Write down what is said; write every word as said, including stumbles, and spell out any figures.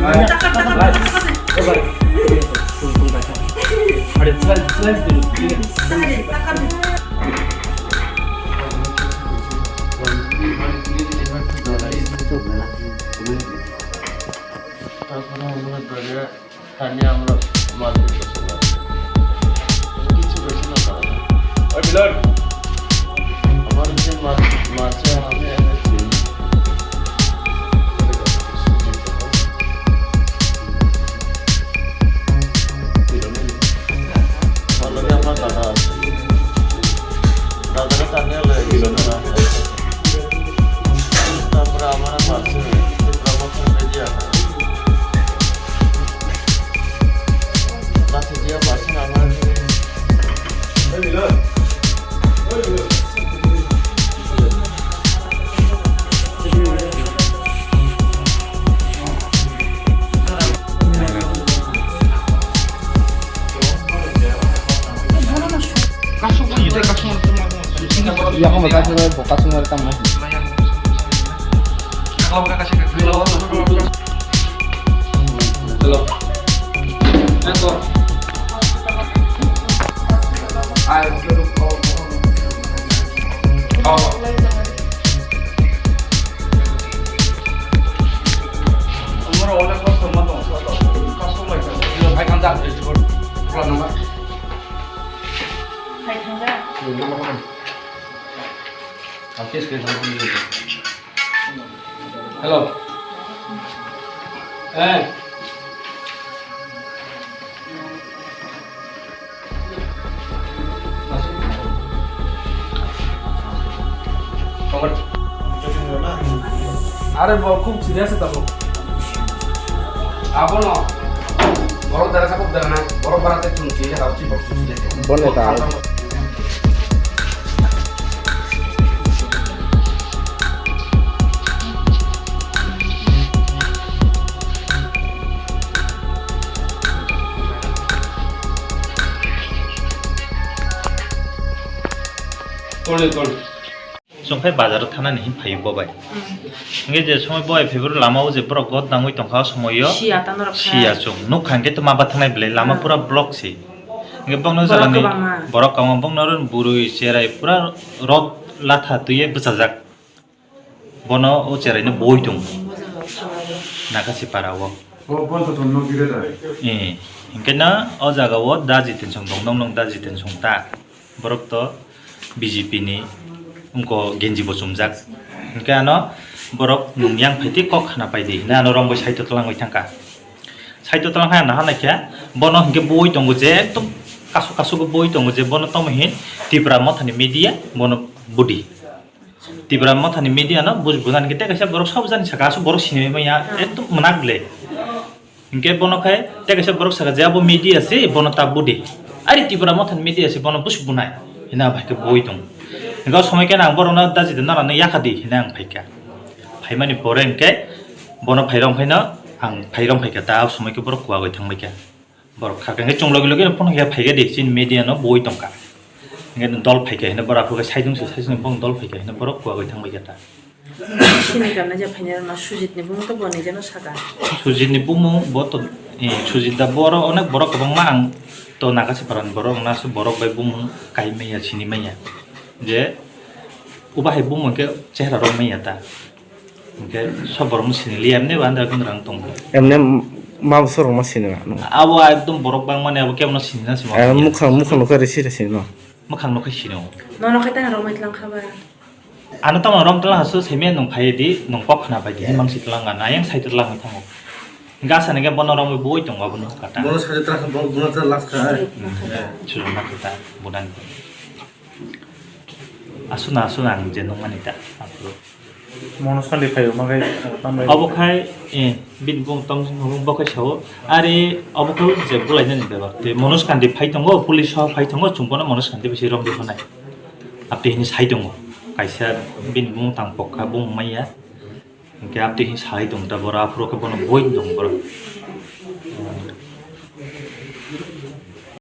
তারপরে আমরা ধরে তাহলে আমরা মারপিট করতে পারবো। কিছু বেশি না পারবো। ওই মিলন। আমার যে মার-, মারছে আমি এনে চিনি। আমার লগে আমার দাদা আছে। দাদারে টানিয়া লয়ে গেছে তারা। তারপরে আমার মারছে, আমার ফোন দিয়ে আমার। লাঠি দিয়ে মারছে আমার। Yakung bai kasing bai bo kasing bai tamo. Hello. Hello. Eh. Are bo khub serious tamo. Abono. Borok dara sabuk dara na. Borok bara te chung chi le hau chi bok chung chi le. Bonne ta. Tole, tole. Chwng phai bazar o thanani hin phaio bo bai. Hmm. Hingke je somoi bo bai phai boro lama o je borok god nangoi tongkha o somoi o. Siya ta norok kha. Siya chwng. Nukha hingke to ma ba thangnai belai lama Hmm. pura block se. Hingke bokno Borok jaga ni kwbangma. Borok kwbangma bokno oro bwrwi cherai pura rot latha twiye bwchajak. Bono o cherai no boi tong. Nakasi para o. O, Bonto tong no gire da. Eh, hingke na o jaga o da Jitensong tong, nong nong da Jitensong ta. Borok to B J P ni wngko genji bo chumjak. Hingke ano borok nung yang phaidi kok khana paidi. Na ano rong bai side o twlang bai thangka. Side o twlang hai ano hanai khe bono hingke boi tongo je ekdom kasu kasu bo boi tongo je bono tomo hin Tipra Motha ni media bono budi. Tipra Motha ni media no buj bujan khe tei kaisa borok sabo jani saka aswk borok sinimanya Hmm. ekdom mwnakle. Hinkhe bono khai tei kaisa borok saka je abo media se bono ta budi. Ari Tipra Motha ni media se bono buj bunai. Hina bai khe boi tong. Hinkhe o somoi khe ang borok no daji de nara no yakha di hina ang phaikha. Phaimani pore hinkhe bono phairom khaino ang phairom phaikha ta o somoi khe borok kuagwi thangbaikha. Borok kha khe chwng logi logi phone khe phaikha di chini media no boi tongkha. Hinkhe dol phaikha hino borok aphuru khe saidung se saidung bong dol phaikha hino borok kuagwi thangbaikha ta. Sini kana je phaina ma Sujit ni bumung to bo ni jeno saka. Sujit ni bumung bo to, eh, Sujit da boro onek borok kwbangma ang to Nagasiparan borok na se borok bai bumung kai maya sini maya. Je uba hai bumung khe chehra rok maya ta. Hinkhe sob borok no sini liya emne ba andra kundra ang tongo. Emne ma bwswk rok ma sini na? Abo ekdom borok bangmani abo kebono sini na simo. Eh, mukhang, mukhang nokha risi risi no. Mukhang nokha sino. Nono khe tang rok mai tlang kha ba. Ano tamo rom tlang hasu seme nung phai di nung kok khna bai di mang si tlang na yang sai tlang thango. Gasa nege bono rom boi tongo abono kata. Bono sai tlang bono tlang last kha. Sujuna kata budan. Asuna, asuna ang je nukmani ta, aphuru. Mono sali phaio, ma khai, tambai. Obo khai, eh, bini bung tong, bo khai sao, ari obo khai je bulainani bebak. Te Manoj Kandi phai tongo, police o phai tongo, chwng bono Manoj Kandi bisi romdi honai. Apni hini sai tongo, kaisa bini bung tang pokha, bung maya. Hinkhe aptwi hin salai tong ta borok, aphuru khe bono boi tong borok.